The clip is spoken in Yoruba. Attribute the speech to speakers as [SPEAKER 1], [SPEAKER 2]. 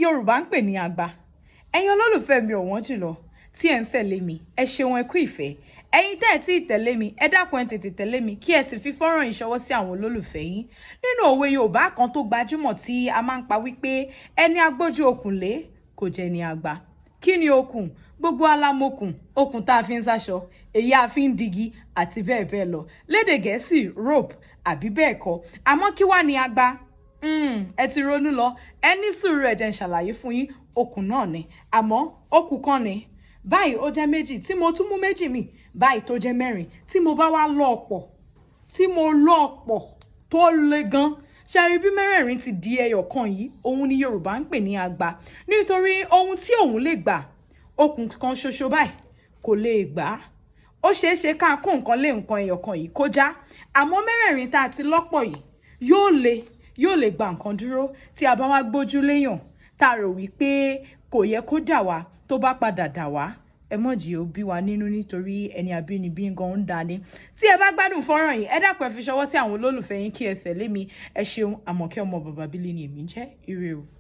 [SPEAKER 1] Yorùbá ń pè ní agba? Ẹ̀yin olólùfẹ́ mi ọ̀wọ́n jùlọ tí ẹ̀ ń tẹ̀lé mi, ẹ ṣeun, ẹ kú ìfẹ́. Ẹ̀yin tẹ́ ẹ̀ tí ì tẹ̀lé mi, ẹ dákun, ẹ tètè tẹ̀lé mi, kí ẹ sì fi fọ́nrán yìí ṣọwọ́ sí àwọn olólùfẹ́ yín. Nínú òwe Yorùbá kan tó gbajúmọ̀ tí a máa ń pa wípé ẹni agbójú okùn lé kò jẹ́ ní agba. Kí ni okùn? Gbogbo alámokùn, okùn tá a fi ń sáṣọ, èyí a fi ń digi àti bẹ́ẹ̀ bẹ́ẹ̀ lọ. Lédè Gẹ̀ẹ́sì, rope, àbí bẹ́ẹ̀ kọ́? Àmọ́ kí wá ní agba? Ẹ ti ronú lọ, ẹ ní sùúrù, ẹ jẹ́ n ṣàlàyé fún yín. Okùn náà ni, àmọ́ okùn kan ni. Báyìí ó jẹ́ méjì. Tí mo tún mú méjì mi báyìí tó jẹ́ mẹ́rin, tí mo bá wá lọ́ pọ̀, tí mo lọ́ pọ̀ tó le gan, ṣe rí bí mẹ́rẹ̀ẹ̀rin ti di ẹyọ kan yìí, òun ni Yorùbá ń pè ní agba, nítorí ohun tí òun lè gbà, okùn kan ṣoṣo báyìí kò lè gbà á. Ó ṣeé ṣe ká kó nǹkan lé nǹkan ẹyọ kan yìí kó já, àmọ́ mẹ́rẹ̀ẹ̀rin tá a ti lọ́pọ̀ yìí yóò lè gba nǹkan dúró. Tí a bá wá gbójú léyàn tá a rò wípé kò yẹ kó dà wá, tó bá padà dà wá, ẹ mọ̀ jí ó bí wa nínú, nítorí ẹni àbínibí gan ń dání. Tí ẹ bá gbádùn fọ́nrán yìí, ẹ dákun, ẹ fi ṣọwọ́ sí àwọn olólùfẹ́ yín, kí ẹ tẹ̀lé mi. Ẹ ṣeun. Àmọ̀kẹ́ ọmọ bàbá bílí ni èmi ń jẹ́. Ire o.